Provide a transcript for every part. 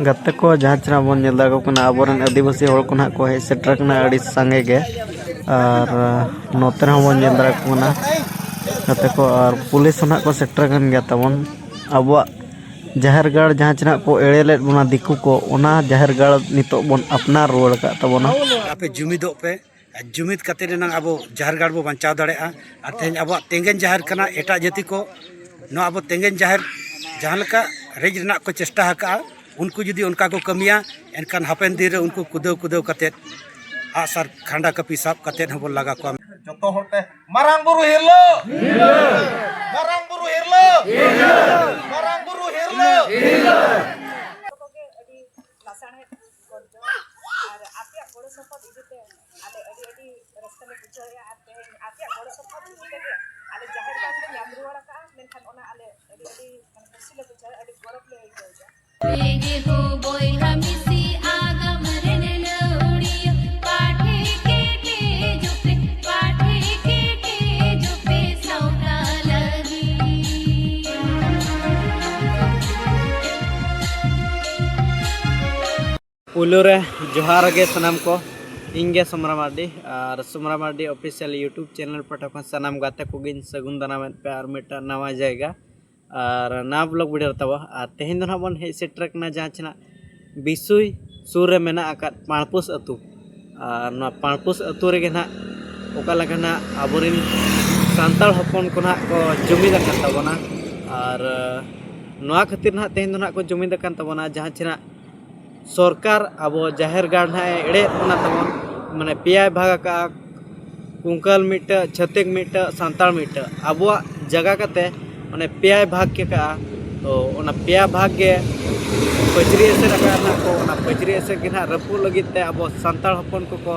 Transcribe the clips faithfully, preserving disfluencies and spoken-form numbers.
ᱜᱟᱛᱮ ᱠᱚ, ᱡᱟᱦᱟᱸ ᱪᱮᱦᱨᱟ ᱵᱚᱱ ᱧᱮᱞ ᱫᱟᱲᱮᱭᱟᱠᱚ ᱠᱟᱱᱟ, ᱟᱵᱚᱨᱮᱱ ᱟᱹᱫᱤᱵᱟᱹᱥᱤ ᱦᱚᱲ ᱠᱚ ᱱᱟᱦᱟᱜ ᱠᱚ ᱦᱮᱡ ᱥᱮᱴᱮᱨ ᱟᱠᱟᱱᱟ ᱟᱹᱰᱤ ᱥᱟᱸᱜᱮ ᱜᱮ᱾ ᱟᱨ ᱱᱚᱛᱮ ᱨᱮᱦᱚᱸ ᱵᱚᱱ ᱧᱮᱞ ᱫᱟᱲᱮᱭᱟᱠᱚ ᱠᱟᱱᱟ ᱜᱟᱛᱮ ᱠᱚ, ᱟᱨ ᱯᱩᱞᱤᱥ ᱦᱚᱸ ᱱᱟᱦᱟᱜ ᱠᱚ ᱥᱮᱴᱮᱨ ᱟᱠᱟᱱ ᱜᱮᱭᱟ ᱛᱟᱵᱚᱱ᱾ ᱟᱵᱚᱣᱟᱜ ᱡᱟᱦᱮᱨ ᱜᱟᱲ ᱡᱟᱦᱟᱸ ᱪᱮ ᱱᱟᱦᱟᱜ ᱠᱚ ᱮᱲᱮ ᱞᱮᱫ ᱵᱚᱱᱟ ᱫᱤᱠᱩ ᱠᱚ, ᱚᱱᱟ ᱡᱟᱦᱮᱨ ᱜᱟᱲ ᱱᱤᱛᱚᱜ ᱵᱚᱱ ᱟᱯᱱᱟᱨ ᱨᱩᱣᱟᱹᱲ ᱟᱠᱟᱫ ᱛᱟᱵᱚᱱᱟ᱾ ᱟᱯᱮ ᱡᱩᱢᱤᱫᱚᱜ ᱯᱮ, ᱟᱨ ᱡᱩᱢᱤᱫ ᱠᱟᱛᱮ ᱮᱱᱟᱝ ᱟᱵᱚ ᱡᱟᱦᱮᱨ ᱜᱟᱲ ᱵᱚ ᱵᱟᱧᱪᱟᱣ ᱫᱟᱲᱮᱭᱟᱜᱼᱟ᱾ ᱟᱨ ᱛᱮᱦᱮᱧ ᱟᱵᱚᱣᱟᱜ ᱛᱮᱸᱜᱮᱱ ᱡᱟᱦᱮᱨ ᱠᱟᱱᱟ, ᱮᱴᱟᱜ ᱡᱟᱹᱛᱤ ᱠᱚ ᱱᱚᱣᱟ ᱟᱵᱚ ᱛᱮᱸᱜᱮᱱ ᱡᱟᱦᱮᱨ ᱡᱟᱦᱟᱸ ᱞᱮᱠᱟ ᱨᱮᱡ ᱨᱮᱱᱟᱜ ᱠᱚ ᱪᱮᱥᱴᱟ ᱟᱠᱟᱫᱼᱟ, ᱩᱱᱠᱩ ᱡᱩᱫᱤ ᱚᱱᱠᱟ ᱠᱚ ᱠᱟᱹᱢᱤᱭᱟ, ᱮᱱᱠᱷᱟᱱ ᱦᱟᱯᱮᱱ ᱫᱤᱱ ᱨᱮ ᱩᱱᱠᱩ ᱠᱩᱫᱟᱹᱣ ᱠᱩᱫᱟᱹᱣ ᱠᱟᱛᱮ ᱟᱜᱼᱥᱟᱨ ᱠᱷᱟᱸᱰᱟ ᱠᱟᱹᱯᱤ ᱥᱟᱵ ᱠᱟᱛᱮ ᱦᱚᱸᱵᱚᱱ ᱞᱟᱜᱟ ᱠᱚᱣᱟ᱾ ᱡᱚᱛᱚ ᱦᱚᱲ ᱛᱮ ᱢᱟᱨᱟᱝ ᱵᱩᱨᱩ ᱦᱤᱨᱞᱟᱹ, ᱢᱟᱨᱟᱝ ᱵᱩᱨᱩ ᱦᱤᱨᱞᱟᱹ, ᱢᱟᱨᱟᱝ ᱵᱩᱨᱩ ᱦᱤᱨᱞᱟᱹ᱾ ᱠᱚᱜᱮ ᱟᱹᱰᱤ ᱞᱟᱥᱟᱬᱦᱮᱫ ᱜᱚᱨᱡᱚᱱ ᱟᱨ ᱟᱯᱮᱭᱟᱜ ᱜᱚᱲᱚ ᱥᱚᱯᱚᱦᱚᱫ ᱤᱫᱤ ᱛᱮ ᱟᱞᱮ ᱟᱹᱰᱤ ᱟᱹᱰᱤ ᱨᱟᱹᱥᱠᱟᱹ ᱞᱮ ᱵᱩᱡᱷᱟᱹᱣᱮᱫᱼᱟ᱾ ᱟᱨ ᱛᱮᱦᱮᱧ ᱟᱯᱮᱭᱟᱜ ᱜᱚᱲᱚ ᱥᱚᱯᱚᱦᱚᱫ ᱤᱫᱤ ᱛᱮᱜᱮ ᱟᱞᱮ ᱡᱟᱦᱮᱨ ᱜᱟᱲ ᱞᱮ ᱧᱟᱢ ᱨᱩᱣᱟᱹᱲ ᱟᱠᱟᱫᱼᱟ᱾ ᱢᱮᱱᱠᱷᱟᱱ ᱚᱱᱟ ᱟᱞᱮ ᱟᱹᱰᱤ ᱟᱹᱰᱤ ᱢᱟᱱᱮ ᱠᱩᱥᱤ ᱞᱮ ᱵᱩᱡᱷᱟᱹᱣᱟ, ᱟᱹᱰᱤ ᱜᱚᱨᱚᱵᱽ ᱞᱮ ᱟᱹᱭᱠᱟᱹᱣᱮᱫᱼᱟ᱾ ᱮ ᱦᱳ ᱵᱚᱭᱦᱟ ᱢᱤᱥᱤ ᱟᱜᱟᱢ ᱨᱮᱱ ᱞᱟᱹᱣᱲᱤᱭᱟᱹ, ᱯᱟᱴᱷᱮ ᱠᱮᱴᱮᱡᱚᱜ ᱯᱮ, ᱯᱟᱴᱷᱮ ᱠᱮᱴᱮᱡᱚᱜ ᱯᱮ ᱥᱟᱶᱛᱟ ᱞᱟᱹᱜᱤᱫ᱾ ᱯᱩᱭᱞᱩ ᱨᱮ ᱡᱚᱦᱟᱨ ᱜᱮ ᱥᱟᱱᱟᱢ ᱠᱚ, ᱤᱧ ᱜᱮ ᱥᱚᱢᱨᱟ ᱢᱟᱨᱰᱤ᱾ ᱟᱨ ᱥᱚᱢᱨᱟ ᱢᱟᱨᱰᱤ ᱚᱯᱷᱤᱥᱤᱭᱟᱞ YouTube ᱪᱮᱱᱮᱞ ᱯᱟᱦᱴᱟ ᱠᱷᱚᱱ ᱥᱟᱱᱟᱢ ᱜᱟᱛᱮ ᱠᱚᱜᱮᱧ ᱥᱟᱹᱜᱩᱱ ᱫᱟᱨᱟᱢᱮᱫ ᱯᱮ ᱟᱨ ᱢᱤᱫᱴᱟᱝ ᱱᱟᱣᱟ ᱡᱟᱭᱜᱟ ᱟᱨ ᱱᱟᱣᱟ ᱵᱞᱚᱜ ᱵᱷᱤᱰᱤᱭᱳ ᱨᱮ ᱛᱟᱵᱚ᱾ ᱟᱨ ᱛᱮᱦᱮᱧ ᱫᱚ ᱱᱟᱦᱟᱜ ᱵᱚᱱ ᱦᱮᱡ ᱥᱮᱴᱮᱨ ᱠᱟᱱᱟ ᱡᱟᱦᱟᱸ ᱪᱮ ᱱᱟᱦᱟᱜ ᱵᱤᱥᱩᱭ ᱥᱩᱨ ᱨᱮ ᱢᱮᱱᱟᱜ ᱟᱠᱟᱫ ᱯᱟᱬᱯᱩᱥ ᱟᱹᱛᱩ᱾ ᱟᱨ ᱱᱚᱣᱟ ᱯᱟᱬᱯᱩᱥ ᱟᱹᱛᱩ ᱨᱮᱜᱮ ᱱᱟᱦᱟᱜ ᱚᱠᱟ ᱞᱮᱠᱟ ᱱᱟᱦᱟᱜ ᱟᱵᱚᱨᱮᱱ ᱥᱟᱱᱛᱟᱲ ᱦᱚᱯᱚᱱ ᱠᱚ ᱱᱟᱦᱟᱜ ᱠᱚ ᱡᱩᱢᱤᱫ ᱟᱠᱟᱱ ᱛᱟᱵᱚᱱᱟ᱾ ᱟᱨ ᱱᱚᱣᱟ ᱠᱷᱟᱹᱛᱤᱨ ᱱᱟᱦᱟᱜ ᱛᱮᱦᱮᱧ ᱫᱚ ᱱᱟᱦᱟᱜ ᱠᱚ ᱡᱩᱢᱤᱫ ᱟᱠᱟᱱ ᱛᱟᱵᱚᱱᱟ, ᱡᱟᱦᱟᱸ ᱪᱮ ᱱᱟᱦᱟᱜ ᱥᱚᱨᱠᱟᱨ ᱟᱵᱚ ᱡᱟᱦᱮᱨ ᱜᱟᱲ ᱱᱟᱦᱟᱜ ᱮ ᱮᱲᱮᱭᱮᱫ ᱵᱚᱱᱟ ᱛᱟᱵᱚᱱ, ᱢᱟᱱᱮ ᱯᱮᱭᱟᱭ ᱵᱷᱟᱜᱽ ᱟᱠᱟᱜᱼᱟ, ᱠᱩᱝᱠᱟᱹᱞ ᱢᱤᱫᱴᱟᱹᱜ, ᱪᱷᱟᱹᱛᱤᱠ ᱢᱤᱫᱴᱟᱹᱜ, ᱥᱟᱱᱛᱟᱲ ᱢᱤᱫᱴᱟᱹᱜ, ᱟᱵᱚᱣᱟᱜ ᱡᱟᱭᱜᱟ ᱠᱟᱛᱮ ᱢᱟᱱᱮ ᱯᱮᱭᱟᱭ ᱵᱷᱟᱜᱽ ᱠᱮ ᱠᱟᱜᱼᱟ᱾ ᱛᱚ ᱚᱱᱟ ᱯᱮᱭᱟ ᱵᱷᱟᱜᱽ ᱜᱮ ᱯᱟᱹᱪᱨᱤ ᱮᱥᱮᱫ ᱟᱠᱟᱫ ᱱᱟᱦᱟᱜ ᱠᱚ, ᱚᱱᱟ ᱯᱟᱹᱪᱨᱤ ᱮᱥᱮᱫ ᱜᱮ ᱱᱟᱦᱟᱜ ᱨᱟᱹᱯᱩᱫ ᱞᱟᱹᱜᱤᱫ ᱛᱮ ᱟᱵᱚ ᱥᱟᱱᱛᱟᱲ ᱦᱚᱯᱚᱱ ᱠᱚᱠᱚ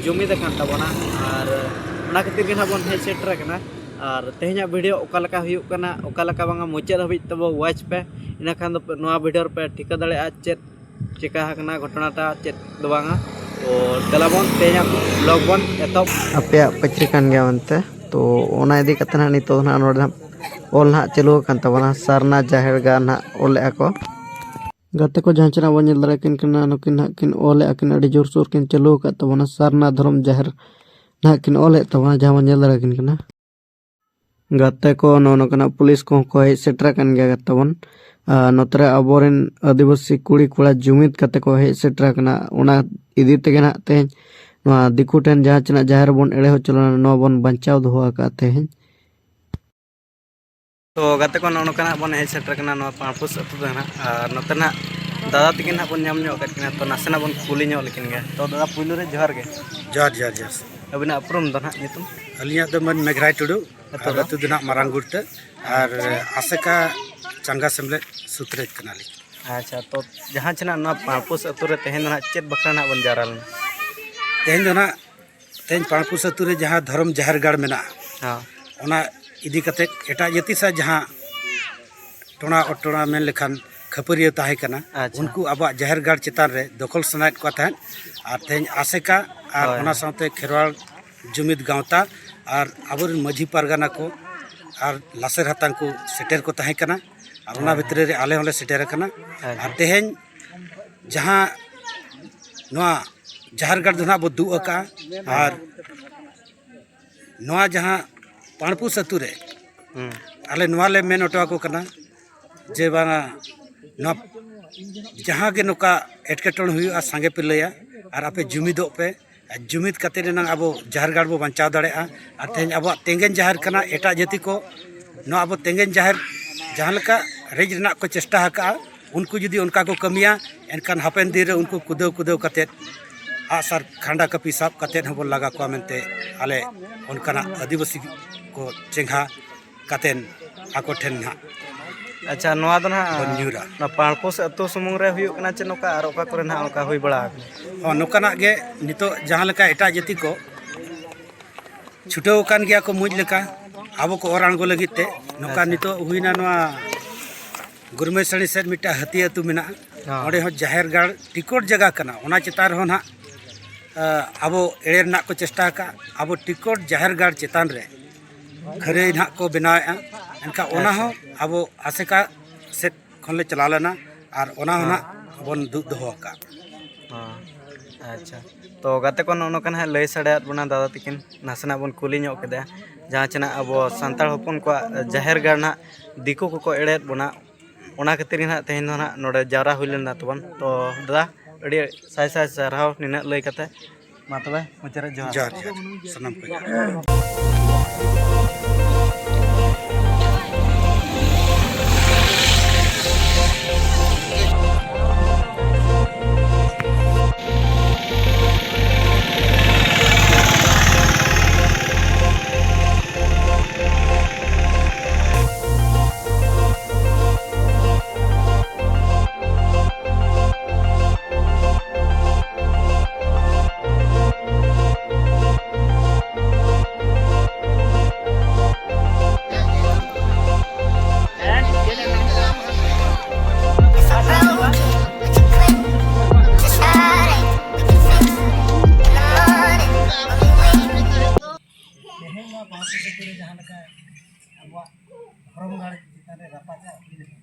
ᱡᱩᱢᱤᱫ ᱟᱠᱟᱱ ᱛᱟᱵᱚᱱᱟ᱾ ᱟᱨ ᱚᱱᱟ ᱠᱷᱟᱹᱛᱤᱨ ᱜᱮ ᱱᱟᱦᱟᱜ ᱵᱚᱱ ᱦᱮᱡ ᱥᱮᱴᱮᱨ ᱟᱠᱟᱱᱟ᱾ ᱟᱨ ᱛᱮᱦᱮᱧᱟᱜ ᱵᱷᱤᱰᱤᱭᱳ ᱚᱠᱟ ᱞᱮᱠᱟ ᱦᱩᱭᱩᱜ ᱠᱟᱱᱟ, ᱚᱠᱟ ᱞᱮᱠᱟ ᱵᱟᱝᱟ, ᱢᱩᱪᱟᱹᱫ ᱦᱟᱹᱵᱤᱡ ᱛᱮᱵᱚ ᱣᱟᱪ ᱯᱮ, ᱤᱱᱟᱹᱠᱷᱟᱱ ᱫᱚ ᱱᱚᱣᱟ ᱵᱷᱤᱰᱤᱭᱳ ᱨᱮᱯᱮ ᱴᱷᱤᱠᱟᱹ ᱫᱟᱲᱮᱭᱟᱜᱼᱟ ᱪᱮᱫ ᱪᱮᱠᱟ ᱟᱠᱟᱱᱟ ᱜᱷᱚᱴᱚᱱᱟᱴᱟ, ᱪᱮᱫ ᱫᱚ ᱵᱟᱝᱟ᱾ ᱛᱚ ᱫᱮᱞᱟ ᱵᱚᱱ ᱛᱮᱦᱮᱧᱟᱜ ᱵᱞᱚᱜ ᱵᱚᱱ ᱮᱛᱚᱦᱚᱵ᱾ ᱟᱯᱮᱭᱟᱜ ᱯᱟᱹᱪᱨᱤ ᱠᱟᱱ ᱜᱮᱭᱟ ᱢᱮᱱᱛᱮ, ᱛᱚ ᱚᱱᱟ ᱤᱫᱤ ᱠᱟᱛᱮ ᱱᱟᱦᱟᱜ ᱱᱤᱛᱚᱜ ᱫᱚ ᱱᱟᱦᱟᱜ ᱱᱚᱰᱮ ᱱᱟᱦᱟᱜ ᱚᱞ ᱱᱟᱦᱟᱜ ᱪᱟᱹᱞᱩ ᱟᱠᱟᱱ ᱛᱟᱵᱚᱱᱟ, ᱥᱟᱨᱱᱟ ᱡᱟᱦᱮᱨ ᱜᱟᱲ ᱱᱟᱦᱟᱜ ᱚᱞᱮᱜᱼᱟ ᱠᱚ᱾ ᱜᱟᱛᱮ ᱠᱚ, ᱡᱟᱦᱟᱸ ᱪᱮᱱᱟᱜ ᱵᱚᱱ ᱧᱮᱞ ᱫᱟᱲᱮᱭᱟᱠᱤᱱ ᱠᱟᱱᱟ, ᱱᱩᱠᱤᱱ ᱱᱟᱦᱟᱜ ᱠᱤᱱ ᱚᱞᱮᱫᱼᱟ ᱠᱤᱱ, ᱟᱹᱰᱤ ᱡᱳᱨᱥᱳᱨ ᱠᱤᱱ ᱪᱟᱹᱞᱩ ᱟᱠᱟᱫ ᱛᱟᱵᱚᱱᱟ᱾ ᱥᱟᱨᱱᱟ ᱫᱷᱚᱨᱚᱢ ᱡᱟᱦᱮᱨ ᱱᱟᱦᱟᱜ ᱠᱤᱱ ᱚᱞᱮᱫ ᱛᱟᱵᱚᱱᱟ, ᱡᱟᱦᱟᱸ ᱵᱚᱱ ᱧᱮᱞ ᱫᱟᱲᱮᱭᱟᱠᱤᱱ ᱠᱟᱱᱟ᱾ ᱜᱟᱛᱮ ᱠᱚ, ᱱᱚᱜᱼᱚ ᱱᱚᱝᱠᱟᱱᱟᱜ ᱯᱩᱞᱤᱥ ᱠᱚᱦᱚᱸ ᱠᱚ ᱦᱮᱡ ᱥᱮᱴᱮᱨ ᱟᱠᱟᱱ ᱜᱮᱭᱟ ᱜᱟᱛᱮ ᱵᱚᱱ᱾ ᱟᱨ ᱱᱚᱛᱮ ᱨᱮ ᱟᱵᱚᱨᱮᱱ ᱟᱹᱫᱤᱵᱟᱹᱥᱤ ᱠᱩᱲᱤ ᱠᱚᱲᱟ ᱡᱩᱢᱤᱫ ᱠᱟᱛᱮ ᱠᱚ ᱦᱮᱡ ᱥᱮᱴᱮᱨ ᱟᱠᱟᱱᱟ᱾ ᱚᱱᱟ ᱤᱫᱤ ᱛᱮᱜᱮ ᱱᱟᱦᱟᱜ ᱛᱮᱦᱮᱧ ᱱᱚᱣᱟ ᱫᱤᱠᱩ ᱴᱷᱮᱱ ᱡᱟᱦᱟᱸ ᱪᱮᱱᱟᱜ ᱡᱟᱦᱮᱨ ᱵᱚᱱ ᱮᱲᱮ ᱦᱚᱪᱚ ᱞᱮᱱᱟ, ᱱᱚᱣᱟ ᱵᱚᱱ ᱵᱟᱧᱪᱟᱣ ᱫᱚᱦᱚ ᱟᱠᱟᱫᱼᱟ ᱛᱮᱦᱮᱧ᱾ ᱛᱚ ᱜᱟᱛᱮ ᱠᱚ, ᱱᱚᱜᱼᱚ ᱱᱚᱝᱠᱟ ᱱᱟᱜ ᱵᱚᱱ ᱦᱮᱡ ᱥᱮᱴᱮᱨ ᱠᱟᱱᱟ ᱱᱚᱣᱟ ᱯᱟᱲᱯᱩᱥ ᱟᱹᱛᱩ ᱫᱚ ᱱᱟᱦᱟᱜ᱾ ᱟᱨ ᱱᱚᱛᱮ ᱱᱟᱦᱟᱜ ᱫᱟᱫᱟ ᱛᱟᱹᱠᱤᱱ ᱱᱟᱦᱟᱜ ᱵᱚᱱ ᱧᱟᱢ ᱧᱚᱜ ᱟᱠᱟᱫ ᱠᱤᱱᱟ, ᱛᱚ ᱱᱟᱥᱮᱱᱟᱜ ᱵᱚᱱ ᱠᱩᱞᱤ ᱧᱚᱜ ᱞᱮᱠᱤᱱ ᱜᱮ᱾ ᱛᱚ ᱫᱟᱫᱟ, ᱯᱩᱭᱞᱩ ᱨᱮ ᱡᱚᱦᱟᱨ ᱜᱮ᱾ ᱡᱚᱦᱟᱨ, ᱡᱚᱦᱟᱨ, ᱡᱚᱦᱟᱨ᱾ ᱟᱹᱵᱤᱱᱟᱜ ᱩᱯᱨᱩᱢ ᱫᱚ ᱱᱟᱦᱟᱜ, ᱧᱩᱛᱩᱢ? ᱟᱹᱞᱤᱧᱟᱜ ᱫᱚ ᱢᱟᱹᱱ ᱢᱮᱜᱷᱨᱟᱭ ᱴᱩᱰᱩ᱾ ᱟᱹᱛᱩ ᱟᱨ ᱫᱚ? ᱟᱹᱛᱩ ᱫᱚ ᱱᱟᱦᱟᱜ ᱢᱟᱨᱟᱝ ᱜᱩᱲᱴᱟᱹ ᱟᱨ ᱟᱥᱮᱠᱟ ᱪᱟᱸᱜᱟ ᱥᱮᱢᱞᱮᱫ ᱥᱩᱛᱨᱮᱛ ᱠᱟᱱᱟᱞᱤᱧ᱾ ᱟᱪᱪᱷᱟ, ᱛᱚ ᱡᱟᱦᱟᱸ ᱪᱮ ᱱᱟᱦᱟᱜ ᱱᱚᱣᱟ ᱯᱟᱲᱯᱩᱥ ᱟᱹᱛᱩ ᱨᱮ ᱛᱮᱦᱮᱧ ᱫᱚ ᱱᱟᱦᱟᱜ ᱪᱮᱫ ᱵᱟᱠᱷᱨᱟ ᱱᱟᱦᱟᱜ ᱵᱚᱱ ᱡᱟᱣᱨᱟ ᱞᱮᱱᱟ? ᱛᱮᱦᱮᱧ ᱫᱚ ᱱᱟᱦᱟᱜ, ᱛᱮᱦᱮᱧ ᱯᱟᱲᱯᱩᱥ ᱟᱹᱛᱩ ᱨᱮ ᱡᱟᱦᱟᱸ ᱫᱷᱚᱨᱚᱢ ᱡᱟᱦᱮᱨ ᱜᱟᱲ ᱢᱮᱱᱟᱜᱼᱟ, ᱦᱮᱸ᱾ ᱚᱱᱟ ᱤᱫᱤ ᱠᱟᱛᱮ ᱮᱴᱟᱜ ᱡᱟᱹᱛᱤ ᱥᱟᱶ ᱡᱟᱦᱟᱸ ᱴᱚᱲᱟ ᱚᱴᱚᱲᱟ ᱢᱮᱱ ᱞᱮᱠᱷᱟᱱ ᱠᱷᱟᱹᱯᱟᱹᱨᱤᱭᱟᱹ ᱛᱟᱦᱮᱸ ᱠᱟᱱᱟ, ᱟᱪᱪᱷᱟ᱾ ᱩᱱᱠᱩ ᱟᱵᱚᱣᱟᱜ ᱡᱟᱦᱮᱨ ᱜᱟᱲ ᱪᱮᱛᱟᱱ ᱨᱮ ᱫᱚᱠᱷᱚᱞ ᱥᱟᱱᱟᱭᱮᱫ ᱠᱚᱣᱟ ᱛᱟᱦᱮᱸᱫ᱾ ᱟᱨ ᱛᱮᱦᱮᱧ ᱟᱥᱮᱠᱟ ᱟᱨ ᱦᱳᱭ᱾ ᱚᱱᱟ ᱥᱟᱶᱛᱮ ᱠᱷᱮᱨᱣᱟᱲ ᱡᱩᱢᱤᱫ ᱜᱟᱶᱛᱟ ᱟᱨ ᱟᱵᱚᱨᱮᱱ ᱢᱟᱹᱡᱷᱤ ᱯᱟᱨᱜᱟᱱᱟ ᱠᱚ ᱟᱨ ᱞᱟᱥᱮᱨ ᱦᱟᱛᱟᱝ ᱠᱚ ᱥᱮᱴᱮᱨ ᱠᱚ ᱛᱟᱦᱮᱸ ᱠᱟᱱᱟ᱾ ᱟᱨ ᱚᱱᱟ ᱦᱳᱭ᱾ ᱵᱷᱤᱛᱨᱤ ᱨᱮ ᱟᱞᱮ ᱦᱚᱸᱞᱮ ᱥᱮᱴᱮᱨ ᱟᱠᱟᱱᱟ᱾ ᱟᱪᱪᱷᱟ᱾ ᱟᱨ ᱛᱮᱦᱮᱧ ᱡᱟᱦᱟᱸ ᱱᱚᱣᱟ ᱡᱟᱦᱮᱨ ᱜᱟᱲ ᱫᱚ ᱱᱟᱦᱟᱜ ᱵᱚ ᱫᱩᱜ ᱟᱠᱟᱜᱼᱟ, ᱟᱨ ᱱᱚᱣᱟ ᱡᱟᱦᱟᱸ ᱯᱟᱲᱯᱩᱥ ᱟᱹᱛᱩ ᱨᱮ ᱦᱩᱸ᱾ ᱟᱞᱮ ᱱᱚᱣᱟ ᱞᱮ ᱢᱮᱱ ᱦᱚᱴᱚ ᱟᱠᱚ ᱠᱟᱱᱟ ᱡᱮ ᱵᱟᱝᱟ, ᱱᱚᱣᱟ ᱡᱟᱦᱟᱸ ᱜᱮ ᱱᱚᱝᱠᱟ ᱮᱴᱠᱮᱴᱚᱬᱮ ᱦᱩᱭᱩᱜᱼᱟ, ᱥᱟᱸᱜᱮ ᱯᱮ ᱞᱟᱹᱭᱟ ᱟᱨ ᱟᱯᱮ ᱡᱩᱢᱤᱫᱚᱜ ᱯᱮ᱾ ᱟᱨ ᱡᱩᱢᱤᱫ ᱠᱟᱛᱮ ᱮᱱᱟᱝ ᱟᱵᱚ ᱡᱟᱦᱮᱨ ᱜᱟᱲ ᱵᱚ ᱵᱟᱧᱪᱟᱣ ᱫᱟᱲᱮᱭᱟᱜᱼᱟ᱾ ᱟᱨ ᱛᱮᱦᱮᱧ ᱟᱵᱚᱣᱟᱜ ᱛᱮᱸᱜᱮᱱ ᱡᱟᱦᱮᱨ ᱠᱟᱱᱟ, ᱮᱴᱟᱜ ᱡᱟᱹᱛᱤ ᱠᱚ ᱱᱚᱣᱟ ᱟᱵᱚ ᱛᱮᱸᱜᱮᱱ ᱡᱟᱦᱮᱨ ᱡᱟᱦᱟᱸ ᱞᱮᱠᱟ ᱨᱮᱡ ᱨᱮᱱᱟᱜ ᱠᱚ ᱪᱮᱥᱴᱟ ᱟᱠᱟᱜᱼᱟ, ᱩᱱᱠᱩ ᱡᱩᱫᱤ ᱚᱱᱠᱟ ᱠᱚ ᱠᱟᱹᱢᱤᱭᱟ, ᱮᱱᱠᱷᱟᱱ ᱦᱟᱯᱮᱱ ᱫᱤᱱ ᱨᱮ ᱩᱱᱠᱩ ᱠᱩᱫᱟᱹᱣ ᱠᱩᱫᱟᱹᱣ ᱠᱟᱛᱮᱫ ᱟᱜᱼᱥᱟᱨ ᱠᱷᱟᱸᱰᱟ ᱠᱟᱹᱯᱤ ᱥᱟᱵ ᱠᱟᱛᱮᱫ ᱦᱚᱸᱵᱚᱱ ᱞᱟᱜᱟ ᱠᱚᱣᱟ ᱢᱮᱱᱛᱮ ᱟᱞᱮ ᱚᱱᱠᱟᱱᱟᱜ ᱟᱹᱫᱤᱵᱟᱹᱥᱤ ᱠᱚ ᱪᱮᱸᱜᱷᱟ ᱠᱟᱛᱮᱫ ᱱᱟᱦᱟᱜ ᱟᱪᱪᱷᱟ, ᱱᱚᱣᱟ ᱫᱚ ᱱᱟᱦᱟᱜ ᱵᱚᱱ ᱧᱩᱨᱟ᱾ ᱱᱚᱣᱟ ᱯᱟᱲᱯᱳᱥ ᱟᱹᱛᱩ ᱥᱩᱢᱩᱝ ᱨᱮ ᱦᱩᱭᱩᱜ ᱠᱟᱱᱟ ᱪᱮ ᱱᱚᱝᱠᱟ ᱟᱨ ᱚᱠᱟ ᱠᱚᱨᱮ ᱱᱟᱦᱟᱜ ᱚᱱᱠᱟ ᱦᱩᱭ ᱵᱟᱲᱟ ᱟᱠᱟᱱᱟ? ᱦᱚᱸ, ᱱᱚᱝᱠᱟᱱᱟᱜ ᱜᱮ ᱱᱤᱛᱚᱜ ᱡᱟᱦᱟᱸ ᱞᱮᱠᱟ ᱮᱴᱟᱜ ᱡᱟᱹᱛᱤ ᱠᱚ ᱪᱷᱩᱴᱟᱹᱣ ᱟᱠᱟᱱ ᱜᱮᱭᱟ ᱠᱚ ᱢᱩᱸᱡ ᱞᱮᱠᱟ ᱟᱵᱚ ᱠᱚ ᱚᱨ ᱟᱬᱜᱚ ᱞᱟᱹᱜᱤᱫ ᱛᱮ᱾ ᱱᱚᱝᱠᱟ ᱟᱪᱪᱷᱟ᱾ ᱱᱤᱛᱚᱜ ᱦᱩᱭᱱᱟ ᱱᱚᱣᱟ ᱜᱩᱨᱢᱮᱥᱟᱹᱲᱤ ᱥᱮᱫ ᱢᱤᱫᱴᱟᱝ ᱦᱟᱹᱛᱤ ᱟᱹᱛᱩ ᱢᱮᱱᱟᱜᱼᱟ᱾ ᱦᱚᱸ᱾ ᱚᱸᱰᱮ ᱦᱚᱸ ᱡᱟᱦᱮᱨ ᱜᱟᱲ ᱴᱤᱠᱚᱴ ᱡᱟᱭᱜᱟ ᱠᱟᱱᱟ, ᱚᱱᱟ ᱪᱮᱛᱟᱱ ᱨᱮᱦᱚᱸ ᱱᱟᱦᱟᱜ, ᱟ, ᱟᱵᱚ ᱮᱲᱮ ᱨᱮᱱᱟᱜ ᱠᱚ ᱪᱮᱥᱴᱟ ᱟᱠᱟᱫᱼᱟ᱾ ᱟᱵᱚ ᱴᱤᱠᱚᱴ ᱡᱟᱦᱮᱨ ᱜᱟᱲ ᱪᱮᱛᱟᱱ ᱨᱮ ᱠᱷᱟᱹᱨᱟᱹᱭ ᱱᱟᱦᱟᱜ ᱠᱚ ᱵᱮᱱᱟᱣᱮᱫᱼᱟ᱾ ᱮᱱᱠᱷᱟᱱ ᱚᱱᱟ ᱟᱪᱪᱷᱟ᱾ ᱦᱚᱸ ᱟᱵᱚ ᱟᱥᱮᱠᱟ ᱥᱮᱫ ᱠᱷᱚᱱ ᱞᱮ ᱪᱟᱞᱟᱣ ᱞᱮᱱᱟ᱾ ᱟᱨ ᱚᱱᱟ ᱦᱚᱸ ᱦᱮᱸ᱾ ᱱᱟᱜ ᱵᱚᱱ ᱫᱩᱜ ᱫᱚᱦᱚ ᱟᱠᱟᱫ᱾ ᱦᱮᱸ, ᱟᱪᱪᱷᱟ᱾ ᱛᱚ ᱜᱟᱛᱮ ᱠᱚ, ᱱᱚᱜᱼᱚ ᱱᱚᱝᱠᱟ ᱱᱟᱦᱟᱜ ᱞᱟᱹᱭ ᱥᱟᱰᱮᱭᱟᱫ ᱵᱚᱱᱟ ᱫᱟᱫᱟ ᱛᱟᱹᱠᱤᱱ, ᱱᱟᱥᱮᱱᱟᱜ ᱵᱚᱱ ᱠᱩᱞᱤ ᱧᱚᱜ ᱠᱮᱫᱟ, ᱡᱟᱦᱟᱸ ᱪᱮ ᱱᱟᱜ ᱟᱵᱚ ᱥᱟᱱᱛᱟᱲ ᱦᱚᱯᱚᱱ ᱠᱚᱣᱟᱜ ᱡᱟᱦᱮᱨ ᱜᱟᱲ ᱱᱟᱦᱟᱜ ᱫᱤᱠᱩ ᱠᱚᱠᱚ ᱮᱲᱮᱭᱮᱫ ᱵᱚᱱᱟ, ᱚᱱᱟ ᱠᱷᱟᱹᱛᱤᱨ ᱜᱮ ᱱᱟᱦᱟᱜ ᱛᱮᱦᱮᱧ ᱫᱚ ᱱᱟᱦᱟᱜ ᱱᱚᱰᱮ ᱡᱟᱣᱨᱟ ᱦᱩᱭ ᱞᱮᱱᱟ ᱛᱟᱵᱚᱱ᱾ ᱛᱚ ᱫᱟᱫᱟ, ᱟᱹᱰᱤ ᱥᱟᱭ ᱥᱟᱭ ᱥᱟᱨᱦᱟᱣ ᱱᱤᱱᱟᱹᱜ ᱞᱟᱹᱭ ᱠᱟᱛᱮ᱾ ᱢᱟ ᱛᱚᱵᱮ, ᱢᱩᱪᱟᱹᱫ ᱨᱮ ᱡᱚᱦᱟᱨ᱾ ᱡᱚᱦᱟᱨ, ᱡᱚᱦᱟᱨ, ᱥᱟᱱᱟᱢ ᱠᱚ ᱡᱚᱦᱟᱨ᱾ ᱛᱮᱦᱮᱧ ᱱᱚᱣᱟ ᱯᱟᱸᱪ ᱥᱚ ᱠᱷᱟᱹᱛᱤᱨ ᱡᱟᱦᱟᱸ ᱞᱮᱠᱟ ᱟᱵᱚᱣᱟᱜ ᱫᱷᱚᱨᱚᱢ ᱜᱟᱲ ᱪᱮᱛᱟᱱ ᱨᱮ ᱨᱟᱯᱟᱪᱟᱜ ᱦᱩᱭ ᱞᱮᱱᱟ,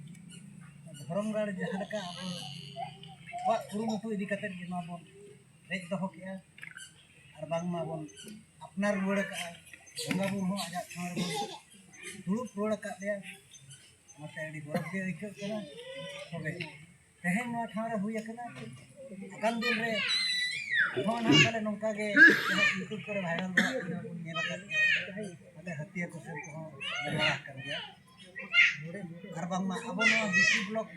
ᱫᱷᱚᱨᱚᱢ ᱜᱟᱲ ᱡᱟᱦᱟᱸ ᱞᱮᱠᱟ ᱟᱵᱚᱣᱟᱜ ᱠᱩᱨᱩᱢᱩᱴᱩ ᱤᱫᱤ ᱠᱟᱛᱮᱫ ᱜᱮ ᱱᱚᱣᱟ ᱵᱚᱱ ᱨᱮᱡ ᱫᱚᱦᱚ ᱠᱮᱜᱼᱟ᱾ ᱟᱨ ᱵᱟᱝᱢᱟ ᱵᱚᱱ ᱟᱯᱱᱟᱨ ᱨᱩᱣᱟᱹᱲ ᱟᱠᱟᱫᱼᱟ, ᱵᱚᱸᱜᱟ ᱵᱩᱨᱩ ᱦᱚᱸ ᱟᱡᱟᱜ ᱴᱷᱟᱶ ᱨᱮᱵᱚᱱ ᱫᱩᱲᱩᱵ ᱨᱩᱣᱟᱹᱲ ᱟᱠᱟᱫ ᱞᱮᱭᱟ᱾ ᱚᱱᱟᱛᱮ ᱟᱹᱰᱤ ᱜᱚᱨᱚᱵᱽ ᱜᱮ ᱟᱹᱭᱠᱟᱹᱜ ᱠᱟᱱᱟ᱾ ᱛᱚᱵᱮ ᱛᱮᱦᱮᱧ ᱱᱚᱣᱟ ᱴᱷᱟᱶ ᱨᱮ ᱦᱩᱭ ᱟᱠᱟᱱᱟ, ᱟᱜᱟᱢ ᱫᱤᱱ ᱨᱮ ᱦᱚᱸ ᱱᱟᱦᱟᱜ ᱯᱟᱞᱮ ᱱᱚᱝᱠᱟ ᱜᱮ ᱡᱟᱦᱟᱸ YouTube ᱠᱚᱨᱮ viral ᱵᱟᱲᱟᱜ ᱠᱟᱱᱟ ᱵᱚᱱ ᱧᱮᱞ ᱟᱠᱟᱫ ᱜᱮᱭᱟ, ᱯᱟᱞᱮ ᱦᱟᱹᱛᱤᱭᱟᱹ ᱠᱚ ᱥᱮᱱ ᱠᱚᱦᱚᱸ ᱧᱮᱞ ᱵᱟᱲᱟ ᱟᱠᱟᱱ ᱜᱮᱭᱟ᱾ ᱟᱨ ᱵᱟᱝᱢᱟ ᱟᱵᱚ ᱱᱚᱣᱟ ᱵᱤᱥᱤ block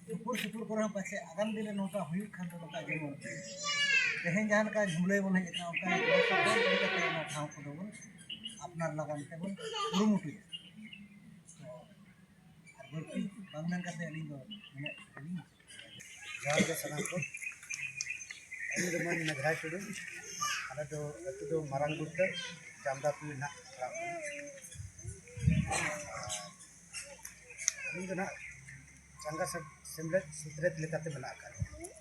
ᱥᱩᱯᱩᱨ ᱥᱩᱯᱩᱨ ᱠᱚᱨᱮ ᱦᱚᱸ ᱯᱟᱪᱮ ᱟᱜᱟᱢ ᱫᱤᱱ ᱨᱮ ᱱᱚᱝᱠᱟ ᱦᱩᱭᱩᱜ ᱠᱷᱟᱱ ᱫᱚ ᱱᱚᱝᱠᱟ ᱡᱮᱢᱚᱱ ᱛᱮᱦᱮᱧ ᱡᱟᱦᱟᱸ ᱞᱮᱠᱟ ᱡᱷᱩᱢᱞᱟᱹᱭ ᱵᱚᱱ ᱦᱮᱡ ᱟᱠᱟᱱᱟ, ᱚᱱᱠᱟ ᱜᱮ ᱜᱚᱲᱚ ᱥᱚᱯᱚᱦᱚᱫ ᱤᱫᱤ ᱠᱟᱛᱮ ᱚᱱᱟ ᱴᱷᱟᱶ ᱠᱚᱫᱚ ᱵᱚᱱ ᱟᱯᱱᱟᱨ ᱞᱟᱜᱟᱱ ᱛᱮᱵᱚᱱ ᱠᱩᱨᱩᱢᱩᱴᱩᱭᱟ᱾ ᱟᱨ ᱵᱟᱹᱲᱛᱤ ᱵᱟᱝ ᱢᱮᱱ ᱠᱟᱛᱮ ᱟᱹᱞᱤᱧ ᱫᱚ ᱱᱤᱱᱟᱹᱜ ᱜᱮᱞᱤᱧ ᱡᱚᱦᱟᱨ ᱜᱮ ᱥᱟᱱᱟᱢ ᱠᱚ᱾ ᱟᱹᱞᱤᱧ ᱫᱚ ᱢᱟᱹᱱ ᱢᱮᱜᱷᱨᱟᱭ ᱴᱩᱰᱩ᱾ ᱟᱞᱮ ᱫᱚ ᱟᱹᱛᱩ ᱫᱚ ᱢᱟᱨᱟᱝ ᱜᱩᱲᱠᱟᱹ, ᱡᱟᱢᱫᱟᱯᱩᱨ ᱱᱟᱜ ᱯᱟᱲᱟᱜ ᱠᱟᱱᱟ᱾ ᱟᱹᱞᱤᱧ ᱫᱚ ᱱᱟᱜ ᱪᱟᱸᱜᱟ ᱥᱮ-, ᱥᱮᱢᱞᱮᱫ ᱥᱩᱛᱨᱮᱛ ᱞᱮᱠᱟᱛᱮ ᱢᱮᱱᱟᱜ ᱟᱠᱟᱫ ᱞᱤᱧᱟ᱾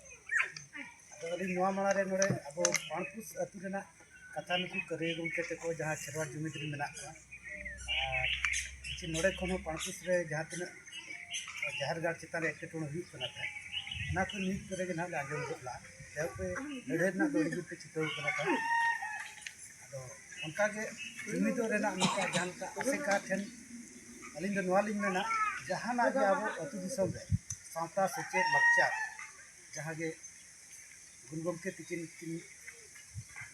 ᱟᱫᱚ ᱟᱹᱞᱤᱧ ᱱᱚᱣᱟ ᱢᱟᱲᱟᱝ ᱨᱮ ᱱᱚᱰᱮ ᱟᱵᱚ ᱯᱟᱲᱯᱩᱥ ᱟᱹᱛᱩ ᱨᱮᱱᱟᱜ ᱠᱟᱛᱷᱟ ᱱᱩᱠᱩ ᱠᱟᱹᱨᱤᱭᱟᱹ ᱜᱚᱢᱠᱮ ᱛᱟᱠᱚ ᱡᱟᱦᱟᱸ ᱠᱷᱮᱨᱣᱟᱲ ᱡᱩᱢᱤᱫ ᱨᱮ ᱢᱮᱱᱟᱜ ᱠᱚᱣᱟ, ᱟᱨ ᱠᱤᱪᱷᱩ ᱱᱚᱰᱮ ᱠᱷᱚᱱ ᱦᱚᱸ ᱯᱟᱲᱯᱩᱥ ᱨᱮ ᱡᱟᱦᱟᱸ ᱛᱤᱱᱟᱹᱜ ᱡᱟᱦᱮᱨ ᱜᱟᱲ ᱪᱮᱛᱟᱱ ᱨᱮ ᱮᱴᱠᱮᱴᱚᱬᱮ ᱦᱩᱭᱩᱜ ᱠᱟᱱᱟ ᱛᱟᱦᱮᱸᱫ, ᱚᱱᱟ ᱠᱚ ᱱᱤᱛ ᱠᱚᱨᱮ ᱜᱮ ᱱᱟᱦᱟᱜ ᱞᱮ ᱟᱸᱡᱚᱢ ᱜᱚᱫ ᱞᱟᱜᱼᱟ᱾ ᱡᱟᱭᱦᱳᱠ, ᱞᱟᱹᱲᱦᱟᱹᱭ ᱨᱮᱱᱟᱜ ᱫᱚ ᱟᱹᱰᱤ ᱡᱳᱨ ᱯᱮ ᱪᱷᱩᱴᱟᱹᱣ ᱠᱟᱱᱟ ᱛᱟᱦᱮᱸᱫ᱾ ᱟᱫᱚ ᱚᱱᱠᱟᱜᱮ ᱡᱩᱢᱤᱫᱚᱜ ᱨᱮᱱᱟᱜ ᱱᱚᱝᱠᱟ ᱡᱟᱦᱟᱸ ᱞᱮᱠᱟ ᱟᱥᱮᱠᱟ ᱴᱷᱮᱱ ᱟᱹᱞᱤᱧ ᱫᱚ ᱱᱚᱣᱟ ᱞᱤᱧ ᱢᱮᱱᱟ, ᱡᱟᱦᱟᱱᱟᱜ ᱜᱮ ᱟᱵᱚ ᱟᱹᱛᱩ ᱫᱤᱥᱚᱢ ᱨᱮ ᱥᱟᱶᱛᱟ, ᱥᱮᱪᱮᱫ, ᱞᱟᱠᱪᱟᱨ, ᱡᱟᱦᱟᱸ ᱜᱮ ᱜᱩᱨᱩ ᱜᱚᱢᱠᱮ ᱛᱤᱠᱤᱱ ᱠᱤᱱ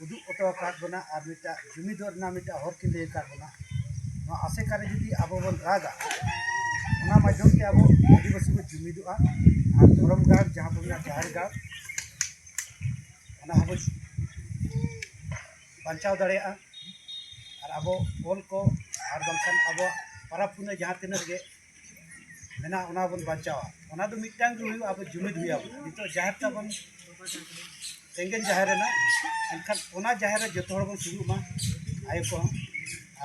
ᱩᱫᱩᱜ ᱦᱚᱴᱚ ᱟᱠᱟᱫ ᱵᱚᱱᱟ ᱟᱨ ᱢᱤᱫᱴᱟᱜ ᱡᱩᱢᱤᱫᱚᱜ ᱨᱮᱱᱟᱜ ᱢᱤᱫᱴᱟᱜ ᱦᱚᱨ ᱠᱤᱱ ᱞᱟᱹᱭ ᱟᱠᱟᱫ ᱵᱚᱱᱟ, ᱱᱚᱣᱟ ᱟᱥᱮᱠᱟ ᱨᱮ ᱡᱩᱫᱤ ᱟᱵᱚ ᱵᱚᱱ ᱨᱟᱜᱟ, ᱚᱱᱟ ᱢᱟᱫᱽᱫᱷᱚᱢ ᱛᱮ ᱟᱵᱚ ᱟᱹᱫᱤᱵᱟᱹᱥᱤ ᱵᱚᱱ ᱡᱩᱢᱤᱫᱚᱜᱼᱟ᱾ ᱟᱨ ᱫᱷᱚᱨᱚᱢ ᱜᱟᱲ, ᱡᱟᱦᱟᱸ ᱵᱚᱱ ᱢᱮᱱᱟ ᱡᱟᱦᱮᱨ ᱜᱟᱲ, ᱚᱱᱟ ᱦᱚᱸᱵᱚᱱ ᱵᱟᱧᱪᱟᱣ ᱫᱟᱲᱮᱭᱟᱜᱼᱟ᱾ ᱟᱨ ᱟᱵᱚ ᱚᱞ ᱠᱚ ᱟᱨ ᱵᱟᱝᱠᱷᱟᱱ ᱟᱵᱚᱣᱟᱜ ᱯᱟᱨᱟᱵᱽ ᱯᱩᱱᱟᱹᱭ ᱡᱟᱦᱟᱸ ᱛᱤᱱᱟᱹᱜ ᱜᱮ ᱢᱮᱱᱟᱜᱼᱟ, ᱚᱱᱟ ᱵᱚᱱ ᱵᱟᱧᱪᱟᱣᱟ᱾ ᱚᱱᱟ ᱫᱚ ᱢᱤᱫᱴᱟᱝ ᱜᱮ ᱦᱩᱭᱩᱜᱼᱟ, ᱟᱵᱚ ᱡᱩᱢᱤᱫ ᱦᱩᱭ ᱟᱵᱚᱱᱟ᱾ ᱱᱤᱛᱚᱜ ᱡᱟᱦᱮᱨ ᱛᱟᱵᱚᱱ ᱥᱮᱸᱜᱮᱞ ᱡᱟᱦᱮᱨ ᱮᱱᱟ, ᱮᱱᱠᱷᱟᱱ ᱚᱱᱟ ᱡᱟᱦᱮᱨ ᱨᱮ ᱡᱚᱛᱚ ᱦᱚᱲ ᱵᱚᱱ ᱥᱩᱨᱩᱜ ᱢᱟ, ᱟᱭᱳ ᱠᱚᱦᱚᱸ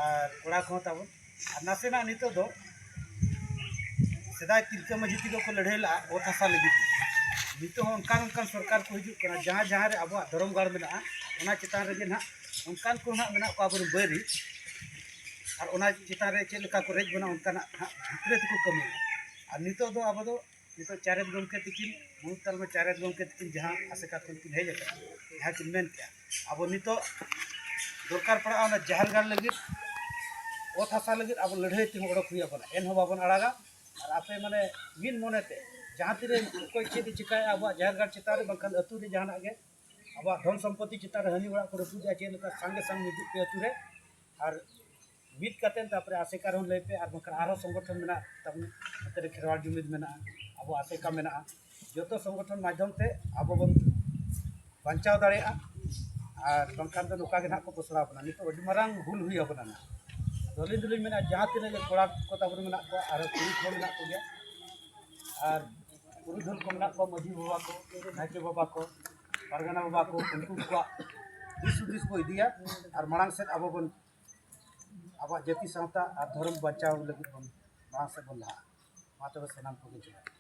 ᱟᱨ ᱠᱚᱲᱟ ᱠᱚᱦᱚᱸ ᱛᱟᱵᱚᱱ᱾ ᱟᱨ ᱱᱟᱥᱮᱱᱟᱜ ᱱᱤᱛᱚᱜ ᱫᱚ ᱥᱮᱫᱟᱭ ᱛᱤᱞᱠᱟᱹ ᱢᱟᱹᱡᱷᱤ ᱛᱮᱠᱚ ᱠᱚ ᱞᱟᱹᱲᱦᱟᱹᱭ ᱞᱟᱜᱼᱟ ᱚᱛ ᱦᱟᱥᱟ ᱞᱟᱹᱜᱤᱫ᱾ ᱱᱤᱛᱚᱜ ᱦᱚᱸ ᱚᱱᱠᱟᱱ ᱚᱱᱠᱟᱱ ᱥᱚᱨᱠᱟᱨ ᱠᱚ ᱦᱤᱡᱩᱜ ᱠᱟᱱᱟ, ᱡᱟᱦᱟᱸ ᱡᱟᱦᱟᱸ ᱨᱮ ᱟᱵᱚᱣᱟᱜ ᱫᱷᱚᱨᱚᱢ ᱜᱟᱲ ᱢᱮᱱᱟᱜᱼᱟ, ᱚᱱᱟ ᱪᱮᱛᱟᱱ ᱨᱮᱜᱮ ᱱᱟᱦᱟᱜ ᱚᱱᱠᱟᱱ ᱠᱚ ᱱᱟᱦᱟᱜ ᱢᱮᱱᱟᱜ ᱠᱚᱣᱟ ᱟᱵᱚᱨᱮᱱ ᱵᱟᱹᱭᱨᱤ᱾ ᱟᱨ ᱚᱱᱟ ᱪᱮᱛᱟᱱ ᱨᱮ ᱪᱮᱫ ᱞᱮᱠᱟ ᱠᱚ ᱨᱮᱡ ᱵᱚᱱᱟ, ᱚᱱᱠᱟᱱᱟᱜ ᱱᱟᱦᱟᱜ ᱵᱷᱤᱛᱨᱤ ᱛᱮᱠᱚ ᱠᱟᱹᱢᱤᱭᱟ᱾ ᱟᱨ ᱱᱤᱛᱚᱜ ᱫᱚ ᱟᱵᱚ ᱫᱚ ᱱᱤᱛᱚᱜ ᱪᱟᱨᱮᱛ ᱜᱚᱢᱠᱮ ᱛᱤᱠᱤᱱ, ᱢᱩᱞᱩᱠ ᱛᱟᱞᱢᱟ ᱪᱟᱨᱮᱛ ᱜᱚᱢᱠᱮ ᱛᱤᱠᱤᱱ ᱡᱟᱦᱟᱸ ᱟᱥᱮᱠᱟ ᱠᱷᱚᱱ ᱠᱤᱱ ᱦᱮᱡ ᱟᱠᱟᱱᱟ, ᱡᱟᱦᱟᱸ ᱠᱤᱱ ᱢᱮᱱ ᱠᱮᱜᱼᱟ, ᱟᱵᱚ ᱱᱤᱛᱚᱜ ᱫᱚᱨᱠᱟᱨ ᱯᱟᱲᱟᱜᱼᱟ ᱚᱱᱟ ᱡᱟᱦᱮᱨ ᱜᱟᱲ ᱞᱟᱹᱜᱤᱫ, ᱚᱛ ᱦᱟᱥᱟ ᱞᱟᱹᱜᱤᱫ ᱟᱵᱚ ᱞᱟᱹᱲᱦᱟᱹᱭ ᱛᱮᱦᱚᱸ ᱚᱰᱚᱠ ᱦᱩᱭ ᱟᱵᱚᱱᱟ, ᱮᱱᱦᱚᱸ ᱵᱟᱵᱚᱱ ᱟᱲᱟᱜᱟ᱾ ᱟᱨ ᱟᱯᱮ ᱢᱟᱱᱮ ᱢᱤᱫ ᱢᱚᱱᱮᱛᱮ ᱡᱟᱦᱟᱸ ᱛᱤᱨᱮ ᱚᱠᱚᱭ ᱪᱮᱫ ᱮ ᱪᱤᱠᱟᱭᱟ ᱟᱵᱚᱣᱟᱜ ᱡᱟᱦᱮᱨ ᱜᱟᱲ ᱪᱮᱛᱟᱱ ᱨᱮ, ᱵᱟᱝᱠᱷᱟᱱ ᱟᱹᱛᱩ ᱨᱮ ᱡᱟᱦᱟᱱᱟᱜ ᱜᱮ ᱟᱵᱚᱣᱟᱜ ᱫᱷᱚᱱ ᱥᱚᱢᱯᱚᱛᱤ ᱪᱮᱛᱟᱱ ᱨᱮ ᱦᱟᱹᱱᱤ ᱚᱲᱟᱜ ᱠᱚ ᱨᱟᱹᱯᱩᱫᱮᱜᱼᱟ, ᱪᱮᱫ ᱞᱮᱠᱟ ᱥᱟᱸᱜᱮ ᱥᱟᱝ ᱢᱤᱫᱩᱜ ᱯᱮ ᱟᱹᱛᱩ ᱨᱮ᱾ ᱟᱨ ᱢᱤᱫ ᱠᱟᱛᱮ ᱛᱟᱨᱯᱚᱨᱮ ᱟᱥᱮᱠᱟ ᱨᱮᱦᱚᱸ ᱞᱟᱹᱭ ᱯᱮ, ᱟᱨ ᱵᱟᱝᱠᱷᱟᱱ ᱟᱨᱦᱚᱸ ᱥᱚᱝᱜᱚᱴᱷᱚᱱ ᱢᱮᱱᱟᱜ ᱛᱟᱵᱚᱱᱟ, ᱱᱚᱛᱮ ᱨᱮ ᱠᱷᱮᱨᱣᱟᱲ ᱡᱩᱢᱤᱫ ᱢᱮᱱᱟᱜᱼᱟ, ᱟᱵᱚ ᱟᱥᱮᱠᱟ ᱢᱮᱱᱟᱜᱼᱟ᱾ ᱡᱚᱛᱚ ᱥᱚᱝᱜᱚᱴᱷᱚᱱ ᱢᱟᱫᱽᱫᱷᱚᱢ ᱛᱮ ᱟᱵᱚ ᱵᱚᱱ ᱵᱟᱧᱪᱟᱣ ᱫᱟᱲᱮᱭᱟᱜᱼᱟ᱾ ᱟᱨ ᱵᱟᱝᱠᱷᱟᱱ ᱫᱚ ᱱᱚᱝᱠᱟ ᱜᱮ ᱱᱟᱦᱟᱜ ᱠᱚ ᱯᱚᱥᱲᱟᱣ ᱵᱚᱱᱟ, ᱱᱤᱛᱚᱜ ᱟᱹᱰᱤ ᱢᱟᱨᱟᱝ ᱵᱷᱩᱞ ᱦᱩᱭ ᱟᱵᱚᱱᱟ ᱱᱟᱦᱟᱜ᱾ ᱟᱫᱚ ᱟᱹᱞᱤᱧ ᱫᱚᱞᱤᱧ ᱢᱮᱱᱟ, ᱡᱟᱦᱟᱸ ᱛᱤᱱᱟᱹᱜ ᱜᱮ ᱠᱚᱲᱟ ᱠᱚ ᱛᱟᱵᱚᱱ ᱢᱮᱱᱟᱜ ᱠᱚᱣᱟ, ᱟᱨᱦᱚᱸ ᱠᱩᱲᱤ ᱠᱚᱦᱚᱸ ᱢᱮᱱᱟᱜ ᱠᱚᱜᱮᱭᱟ, ᱟᱨ ᱯᱩᱨᱩᱫᱷᱩᱞ ᱠᱚ ᱢᱮᱱᱟᱜ ᱠᱚᱣᱟ, ᱢᱟᱹᱡᱷᱤ ᱵᱟᱵᱟ ᱠᱚ, ᱱᱟᱭᱠᱮ ᱵᱟᱵᱟ ᱠᱚ, ᱯᱟᱨᱜᱟᱱᱟ ᱵᱟᱵᱟ ᱠᱚ, ᱩᱱᱠᱩ ᱠᱚᱣᱟᱜ ᱫᱤᱥ ᱦᱩᱫᱤᱥ ᱠᱚ ᱤᱫᱤᱭᱟ᱾ ᱟᱨ ᱢᱟᱲᱟᱝ ᱥᱮᱫ ᱟᱵᱚ ᱵᱚᱱ, ᱟᱵᱚᱣᱟᱜ ᱡᱟᱹᱛᱤ ᱥᱟᱶᱛᱟ ᱟᱨ ᱫᱷᱚᱨᱚᱢ ᱵᱟᱧᱪᱟᱣ ᱞᱟᱹᱜᱤᱫ ᱵᱚᱱ ᱢᱟᱲᱟᱝ ᱥᱮᱫ ᱵᱚᱱ ᱞᱟᱦᱟᱜᱼᱟ᱾ ᱢᱟ ᱛᱚᱵᱮ ᱥᱟᱱᱟᱢ ᱠᱚᱜᱮ ᱡᱚᱦᱟᱨ᱾